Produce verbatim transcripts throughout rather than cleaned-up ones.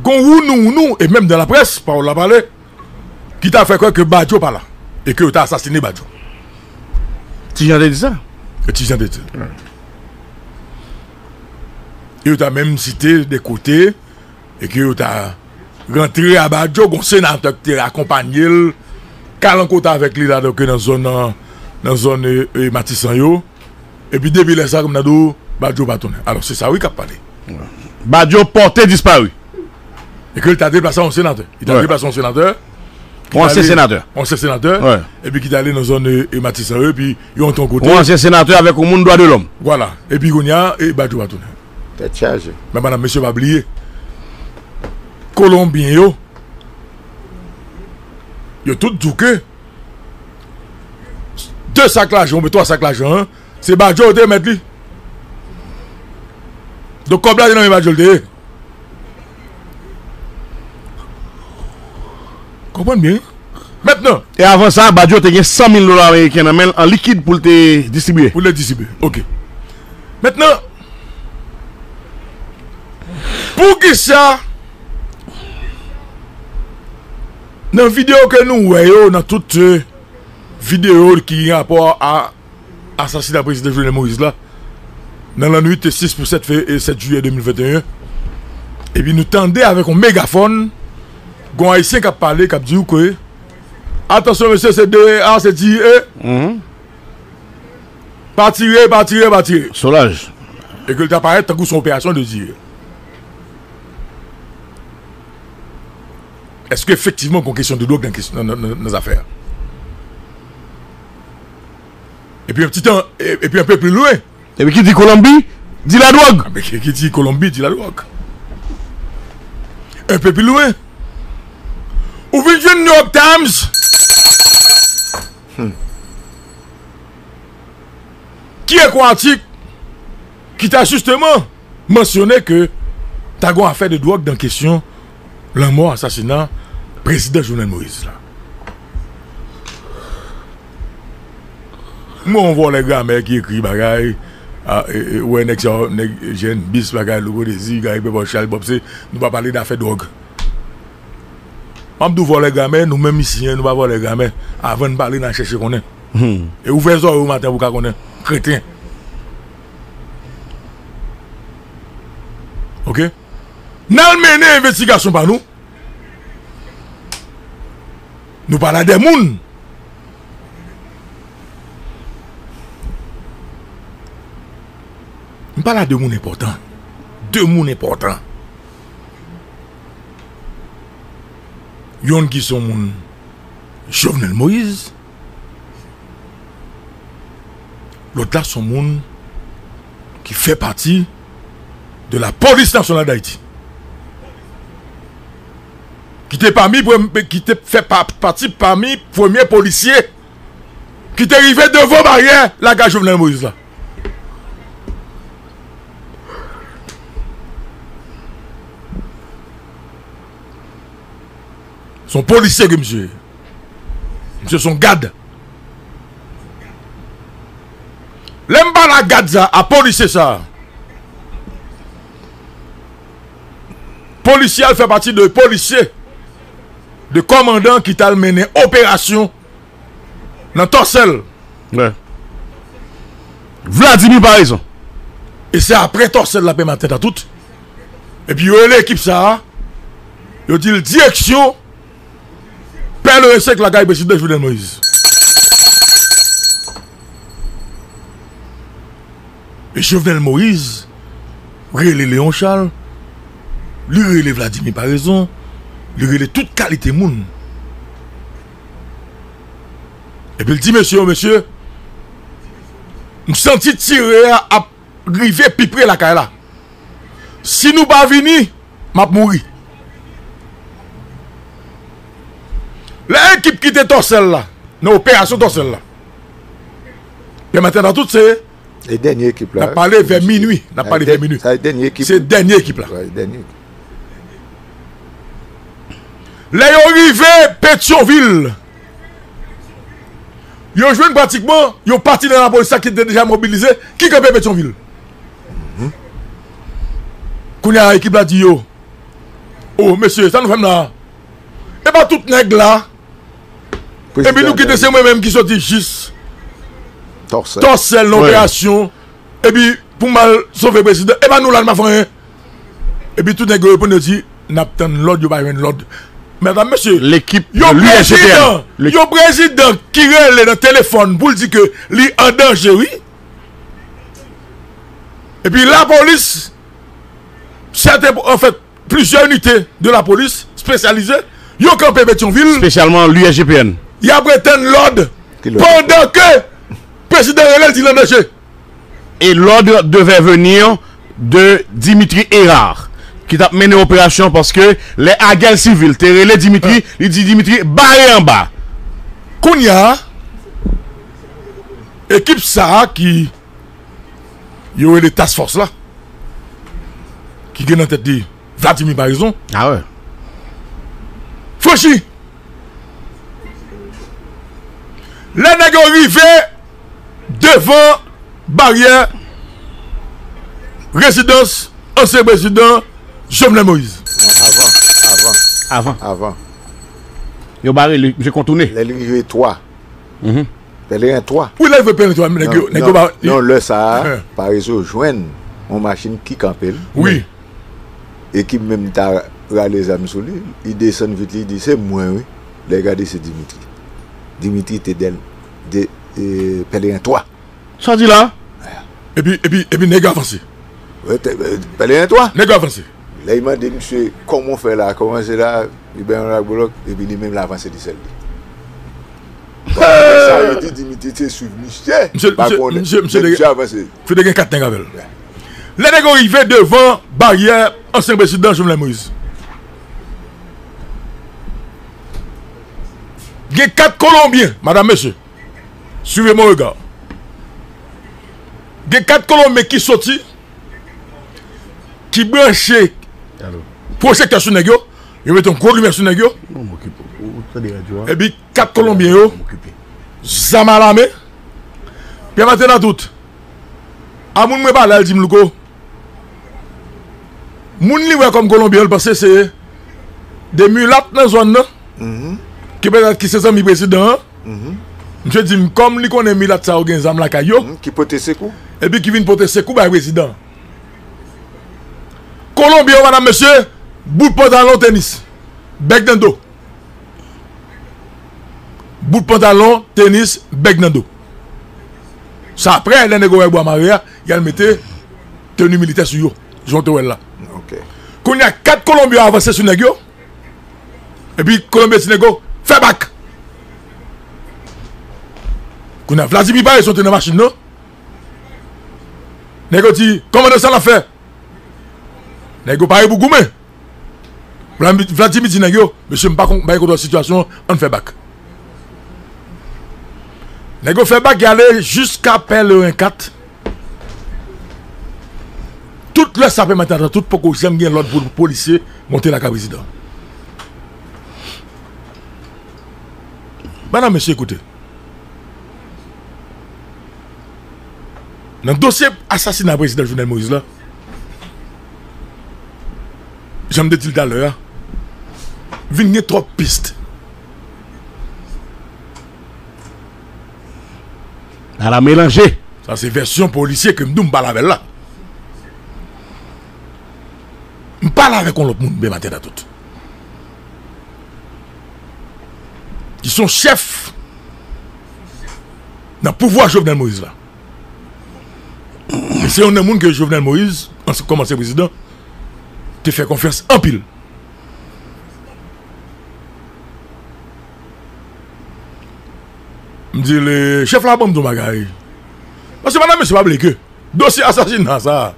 Gon wounou wounou, e menm nan laprès, pawòl la pale, ki ta fè kwè ke Badio pa la, e ke yo ta asasine Badio. Ti Jan te di sa. E Ti Jan te di. E yo ta menm site de kote, e ke yo ta rantre a Badio, gon senatè ki te akonpanye l, kal an kota avèk li la, donk, nan zòn, nan, nan zòn, e, e, Matisan yo. Epi depi lè sa, kòm nan di w, Badio pa tounen. Alò, se sa wi k ap pale. Badio pòte dispari. E ke l ta deplase yon senatè. Li ta deplase yon senatè. Yon ansyen senatè. Yon ansyen senatè. Epi ki t ale nan zòn, e, e Matisan yo, epi yon ton kote. Yon ansyen senatè avèk yon moun dwa de lòm. Vwala. Epi kounye a, e Badio pa tounen. Tèt chaje. Men madanm, mesye pa bliye. Kolonbyen yo, yo tout di w ke de sak lajan, oubyen twa sak lajan, se Badio yo te remèt li. Donk, kòb la, se nan men Badio l te ye. Konprann byen. Mentnan. E avan sa, Badio te gen san mil dola ameriken nan men l an likid pou l te distribye. Pou l te distribye. Oke. Mentnan, poukisa, nan videyo ke nou wè yo, nan tout, e, videyo ki gen rapò a asasina prezidan Jovenel Moïse la, nan lannwit sis pou sèt fe-, e, sèt jiyè de mil venteyen. Epi nou tande avèk yon megafòn, gon Ayisyen k ap pale, k ap di w ke, "Atansyon, mesye, se D E A, se D E A. Pa tire, pa tire, pa tire." Solaj. E ke l ta parèt tankou se yon operasyon de D E A. Èske efektivman gon kesyon de dwòg nan kesyon, nan, nan, nan, nan zafè a? Epi yon ti tan, e-, epi yon pe pli lwen. Epi ki di Kolonbi, di ladwòg. Epi ki, ki di Kolonbi, di ladwòg. Yon pe pli lwen. Ou vin jwenn New York Times. Hmm. Ki ekri yon atik ki ta jisteman mansyone ke ta gon afè de dwòg nan kesyon lanmò, asasina prezidan Jovenel Moïse la. M wè yon vòlè gramè ki ekri bagay, a, e, e, ou wè nèg sa, nèg jèn bis bagay, Louko Dezi, Gary Pepò, Charles Bob, se, nou pa pale dafè dwòg. M ap di w vòlè gramè, nou menm isi, en, nou pa vòlè gramè. Avan n pale, n al chèche konnen. Hmm. E ouvè zòrèy ou maten pou w ka konnen. Kreten. Oke? N al mennen envestigasyon pa nou. Nou pale a de moun. M pale a de moun enpòtan. De moun enpòtan. Yonn ki se yon moun Jovenel Moïse. Lòt la se yon moun ki fè pati de la Police Nationale d'Haïti. Ki te pami prem-, ki te fè pa-, pati pami premye polisye ki te rive devan baryè lakay Jovenel Moïse la. Se yon polisye ke misye ye. Misye se yon gad. Lè m pale a gad sa, a polisye sa, polisye a fè pati de polisye, de kòmandan ki t al mennen operasyon nan Tòsèl. Vladimir Paraison. E se apre Tòsèl la, Pè Maten Tatout. Epi yo rele ekip sa a, yo di l direksyon Pèleren senk lakay prezidan Jovenel Moïse. E Jovenel Moïse rele Léon Charles, li rele Vladimir Paraison, li rele tout kalite moun. Epi l di mesye yo, mesye, m santi tire a ap rive pi pre lakay la. Si nou pa vini, m ap mouri. Lè ekip kite Tòsèl la, nan operasyon Tòsèl la, Pè Maten Tatout se, e dènye ekip la, n ap pale vè minwi. N ap pale vè minwi. Sa e dènye ekip. Se dènye ekip la. Lè yo rive Petyonvil, yo jwenn pratikman yon pati nan lapolis la ki te deja mobilize, ki kanpe Petyonvil. Kounye a, ekip la di yo, o, O mesye, sa nou fè m la? E pa tout nèg la. Epi nou kite se mwen menm ki soti jis Tòsèl nan operasyon. Epi pou m al sove prezidan, e pa nou la n pa fè anyen. Epi tout nèg yo reponn yo di, n ap tann lòd, yo pa jwenn lòd. Medam, mesye, yo prezidan, yo prezidan ki rele nan telefòn pou l di ke li an danje, wi. Epi lapolis, sèten, anfèt, plizyè inite de lapolis espesyalize, yo kanpe Petyonvil. Espesyalman l'U S G P N. Y ap ret tann lòd pandan ke prezidan rele l di l an danje. Et l'ordre devait venir de Dimitri Hérard, ki t ap mennen operasyon, paske lè Agel Civil te rele Dimitri, li di Dimitri bare anba. Kounye a, ekip sa a ki yo rele task force la, ki gen nan tèt li Vladimir Paraison. Ah ouais. Franchi. Lè nèg yo rive devan baryè rezidans ansyen prezidan Jovenel Moïse. Avan, avan, avan, avan. Yo bare li, misye kontounen. Lè li rive twa. Pèleren twa. Wi, lè l vwe Pèleren twa, nèg yo, nèg yo ba. Non, lè sa a, Paraison jwenn yon machin ki kanpe l. Wi. E ki menm ta rale zam sou li, li desann vit, li di, "Se mwen, wi." Lè l gade, se Dimitri. Dimitri te dèl de, e, Pèleren twa. Sa w di la? Epi, epi, epi nèg yo avanse. Wi, te, e, Pèleren twa. Nèg yo avanse. Lè l mande misye, "Kòman w fè la?" Kòman se la? Li bay yon lagwolòk, epi li menm l avanse li sèl li. Sa yo di Dimitri te swiv misye. Misye, pa konnen. Misye, misye te gen kat nèg avè l. Lè nèg yo rive devan baryè ansyen prezidan Jovenel Moïse, gen kat Kolonbyen, madam, mesye, suivez mon regard. Gen kat Kolonbyen ki soti, ki branche pwojektè sou nèg yo, yo mete yon gwo limyè sou nèg yo. Epi kat Kolonbyen yo zam alamen. Pye maten nan tout. A moun mwen pale al di m, Louko, moun li wè kòm Kolonbyen yo, l panse se de milat nan zòn nan, ki petèt ki se zanmi prezidan an. Misye di m, kòm li konnen milat sa yo gen zam lakay yo, ki pote sekou, epi ki vin pote sekou bay prezidan. Kolonbyen yo, madam, mesye, bout pantalon, tenis, bèk nan do. Bout pantalon, tenis, bèk nan do. Sa apre, lè nèg yo wè bwa mare a, y al mete teni militè sou yo, jan w te wè l la. Kounye a, kat Kolonbyen yo avanse sou nèg yo. Epi Kolonbyen di nèg yo, "Fè bak!" Kounye a, Vladimir Paraison te nan machin nan. Nèg yo di, "Kòmandan, sa n ap fè?" Nèg yo pare pou goumen. Vladimir di nèg yo, "Mesye, m pa konn, m pa gen kontwòl sitiyasyon an, ann fè bak." Nèg yo fè bak, y ale jiska Pèleren kat. Tout lè sa pèmèt atann, tout poko janm gen lòd pou polisye monte lakay prezidan. Medam, mesye, koute. Nan dosye asasina prezidan Jovenel Moïse la, jan m te di l talè a, vin gen twòp pis. Ala melanje. Sa se vèsyon polisye ke m di w m pale avè l la. M pale avèk yon lòt moun, men maten nan tout. Ki se yon chèf nan pouvwa Jovenel Moïse la. E se youn nan moun ke Jovenel Moïse, ans-, kòm ansyen prezidan, te fè konfyans anpil. M di l, chèf la, ban m di w bagay. Paske medam, mesye, pa bliye ke dosye asasina sa a,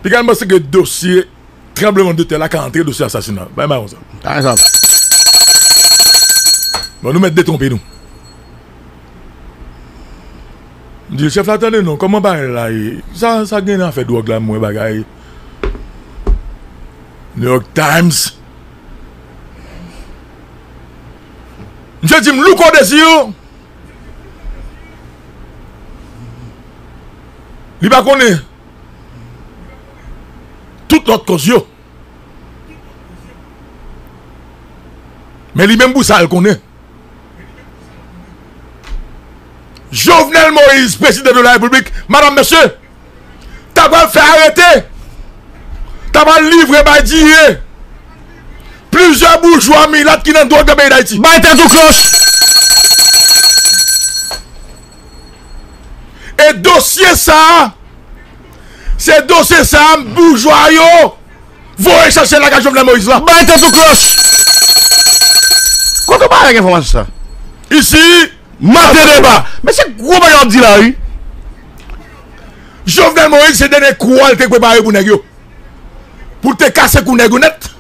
piga m panse ke dosye tranblemanntè la ka antre dosye asasina. Bay m konsa. Bon, nou mèt detwonpe nou. M di, chèf la, tande non, kòman bagay la ye? Sa, sa gen nan afè dwòg la, mwen bagay. New York Times. Misye di m, Louko Désir, li pa konnen tout lòt kòz yo. Men li menm pou sa l konnen. Jovenel Moïse, prezidan de la repiblik, madanm, mesye, ta pral fè arete, ta pral livre bay Diye plizyè boujwa milat ki nan dwòg nan peyi Dayiti. Bay tèt ou klòch! E dosye sa a, se dosye sa a boujwa yo voye chache lakay Jovenel Moïse la. Bay tèt ou klòch! Kote w bay enfòmasyon sa? Isi, Maten deba. Men se gwo bagay w ap di la, wi. Jovenel Moïse se dènye kou a l te prepare pou nèg yo. Pou l te kase kou nèg yo nèt.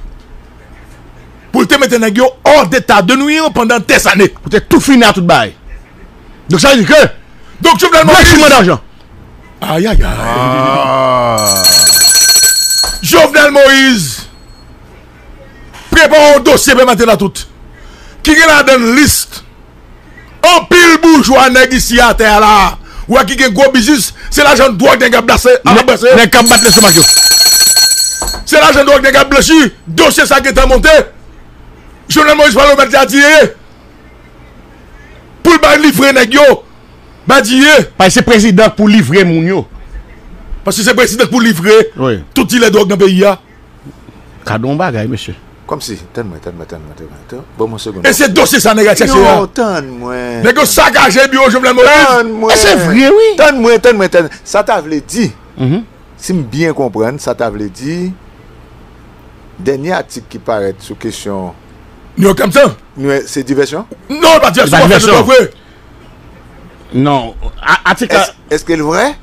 Pou l te mete nèg yo hors d'état de nuire pendant des années. Pou te tou fini a tout bagay. Donk sa vle di ke Donk Jovenel Moïse. Blanchiman dajan. Ayayay. Jovenel Moïse prepare yon dosye pèmaten la tout. Ki gen ladan l lis anpil boujwa nèg isi atè a la. Ou wè ki gen gwo biznis, se lajan dwòg nèg ap brase, ap brase. Nèg k ap bat lestomak yo. Se lajan dwòg nèg ap blanchi, dosye sa gentan monte. Jovenel Moïse pral remèt li a Diye. Pou l bay livre nèg yo bay Diye. Paske se prezidan k pou livre moun yo. Paske se prezidan k pou livre tout dilè dwòg nan peyi a. Gade yon bagay, mesye. Kòmsi, tann mwen, tann mwen, tann mwen, tann mwen, tann mwen. Ban m yon segonn. E se dosye sa nèg la chèche a. Non, tann mwen. Nèg yo sakaje biwo Jovenel Moïse. Tann mwen. E se vre, wi. Tann mwen, tann mwen, tann. Sa ta vle di, si m byen konprann, sa ta vle di, dènye atik ki parèt sou kesyon New York Times lan? Se divèsyon? Non, li pa divèsyon, li pa divèsyon. Non, atik la. Èske l vrè?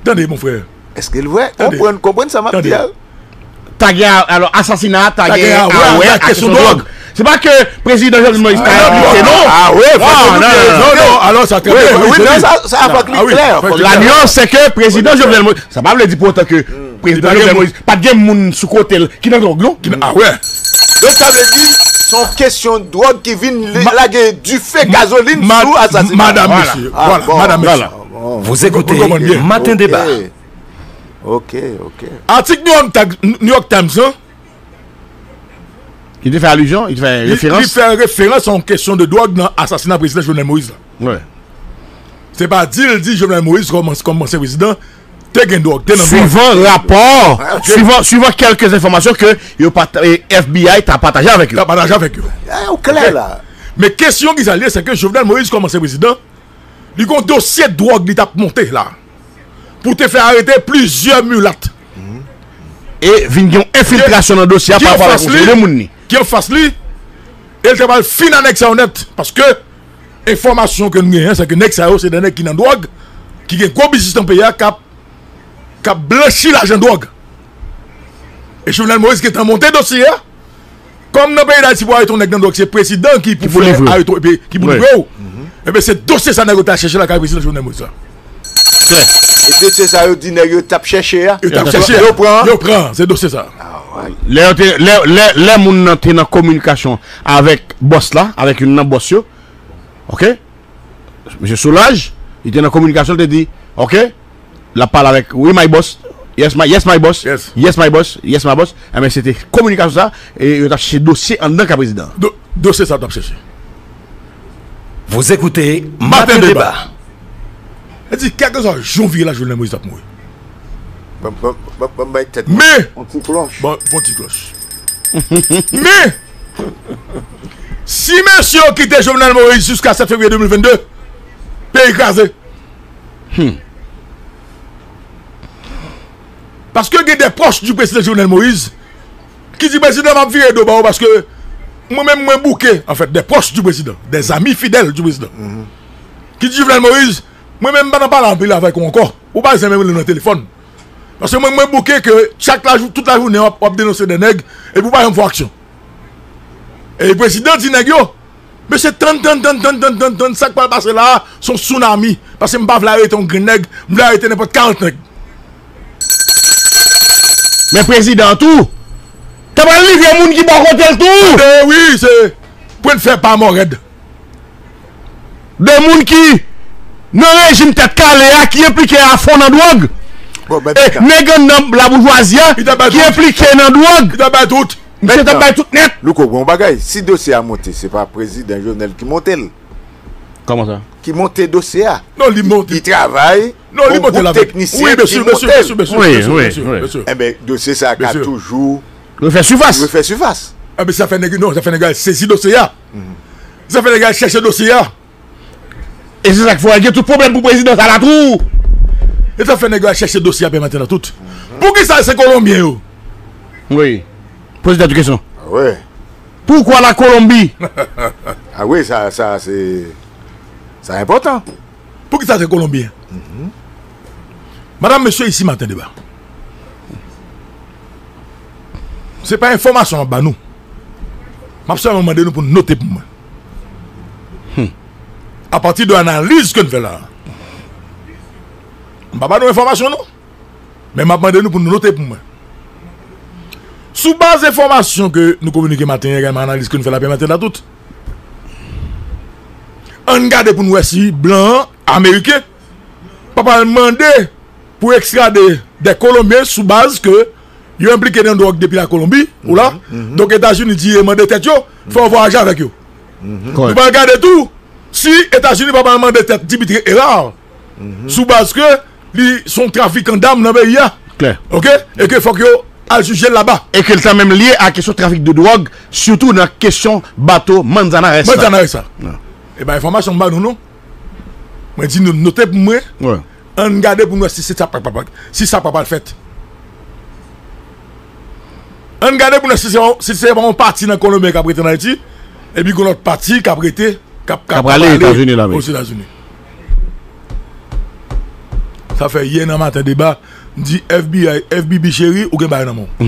Tande, mon frè. Èske l vrè? Konprann, konprann sa m ap di a. Ta gen, alò, asasina a ta gen a wè ak kesyon dwòg. Se pa ke prezidan Jovenel Moïse ta enplike, non. Ah wi, fòk nou doute. Non, non, alò sa trè byen. Wi, non, sa, sa fòk li klè. La nuance, c'est que prezidan Jovenel Moïse, sa pa vle di pou otan ke prezidan Jovenel Moïse pa t gen moun sou kote l ki nan dwòg, non. Ki nan, ah wè. Donk sa vle di, se yon kesyon dwòg ki vin lage dife, gazolin sou asasina. Madanm, mesye. Vwala, madanm, mesye. Vous écoutez Matin Débat. Ok, ok. Atik New York Times, New York Times lan, li te fè alizyon, li te fè referans. Li fè referans a yon kesyon de dwòg nan asasina prezidan Jovenel Moïse la. Wi. Se pa di l di Jovenel Moïse kòm ansyen prezidan te gen dwòg, te nan dwòg. Suivant rapò, suivant, suivant quelques informations que yo, F B I ta pataje avèk yo. Ta pataje avèk yo. Ou klè la. Men kesyon ki sa l ye, se ke Jovenel Moïse kòm ansyen prezidan, li gen yon dosye dwòg li t ap monte la. Pou te fè arete plizyè milat. E vin gen yon enfiltrasyon nan dosye a pa rapò avèk yon seri de moun li. Ki anfas li, e l te pral fin a nèg sa yo nèt. Paske enfòmasyon ke nou genyen, se ke nèg sa yo, se de nèg ki nan dwòg, ki gen gwo biznis nan peyi a, k ap, k ap blanchi lajan dwòg. E Jovenel Moïse gentan monte dosye a. Kòm nan peyi Dayiti pou arete yon nèg nan dwòg, se prezidan ki pou fè arete, ki pou livre w. Ebyen, se dosye sa nèg yo t al chèche lakay prezidan Jovenel Moïse la. Klè. E dosye sa yo di nèg yo t ap chèche a? Yo t ap chèche a. Yo pran. Yo pran, se dosye sa. Lè yo te, lè, lè, lè moun nan te nan kominikasyon avèk bòs la, avèk youn nan bòs yo, ok? Mesye Solages, li te nan kominikasyon, li te di, ok, l ap pale avèk, wi, my boss, yes, my, yes, my boss, yes, my boss, yes, my boss. Enben, se te kominikasyon sa, e yo t ap chèche dosye anndan kay prezidan an. Dosye sa yo t ap chèche. Vous écoutez Matin Débat. Sa di, kèlkeswa jan w vire la, Jovenel Moïse ap mouri. Ban m bay tèt mwen yon ti klòch. Bon, bon ti klòch. Men, si mesye yo kite Jovenel Moïse jiska sèt fevriye de mil vennde, peyi kraze. Paske gen de pwòch di prezidan Jovenel Moïse ki di, prezidan, m ap vire do ba ou paske mwen menm mwen bouke, anfèt, de pwòch di prezidan, de zami fidèl di prezidan, ki di Jovenel Moïse, mwen menm m pa nan pale anpil avèk ou ankò. Ou pa janm rele m nan telefòn. Paske mwen, mwen bouke ke chak lajou, tout lajounen w ap, w ap denonse de nèg epi w pa janm fè aksyon. E prezidan di nèg yo, mesye, tann, tann, tann, sa k pral pase la a, se yon tsunami. Paske m pa vle arete yon grenn nèg, m vle arete nenpòt karant nèg. Men prezidan an tou, ta pral livre moun ki bò kote l tou. Tande, wi, se pwen fè pa mò rèd. De moun ki nan rejim tèt kale a, ki enplike a fon nan dwòg. E nèg anndan laboujwazi a ki enplike nan dwòg. Li ta bay tout. Misye t ap bay tout nèt. Louko, bon bagay, si dosye a monte, se pa prezidan Jovenel ki monte l. Kòman sa? Ki monte dosye a. Non, li monte. Li travay. Non, li monte l avèk. Gwoup teknisyen ki monte l. Wi, mesye, mesye, mesye, mesye. Enben, dosye sa a ka toujou refè sifas. Refè sifas. Enben, sa fè nèg, non, sa fè nèg al sezi dosye a. Sa fè nèg al chèche dosye a. E se sa k fè w gen tout pwoblèm pou prezidan sa la tou. E sa fè nèg yo al chèche dosye a pèmante nan tout. Poukisa se Kolonbyen yo? Wi. Poze tèt ou kesyon. Ah wi. Pourquoi la Colombie? Ah wi, sa, sa, se, sa enpòtan. Poukisa se Kolonbyen? Madanm, mesye, isi maten deba. Se pa enfòmasyon m ap ba nou. M ap sèlman mande nou pou n note pou mwen. Apati de analiz ke n fè la. M pa ba nou enfòmasyon, non. Men m ap mande nou pou nou note pou mwen. Sou baz enfòmasyon ke nou kominike maten an, egalman analiz ke nou fè la pèmante la tout. Ann gade pou n wè si blan an, ameriken, pa pral mande pou ekstrade de Kolonbyen sou baz ke yo enplike nan dwòg depi la Kolonbi, ou la. Donk Etazini di e mande tèt yo, fè yon vwayaje avèk yo. Nou pral gade tou si Etazini pa pral mande tèt Dimitri Hérard sou baz ke li se yon trafikan dam nan peyi a. Klè. Oke? E ke fòk yo al jije l laba. E ke l ta menm lye a kesyon trafik de dwòg, sitou nan kesyon bato Manzanares la. Manzanares la. E pa enfòmasyon m ba nou, non. Mwen di nou note pou mwen. Ann gade pou n wè si se sa pa, pa, pa, si sa pa pral fèt. Ann gade pou n wè si se, si se pa yon pati nan Kolonbyen k ap rete ann Ayiti, epi gon lòt pati k ap rete, k ap, k ap prale Etazini la, wi. Ozetazini. Sa fè yè nan maten deba, m di F B I, F B B cheri, ou gen bagay nan men w.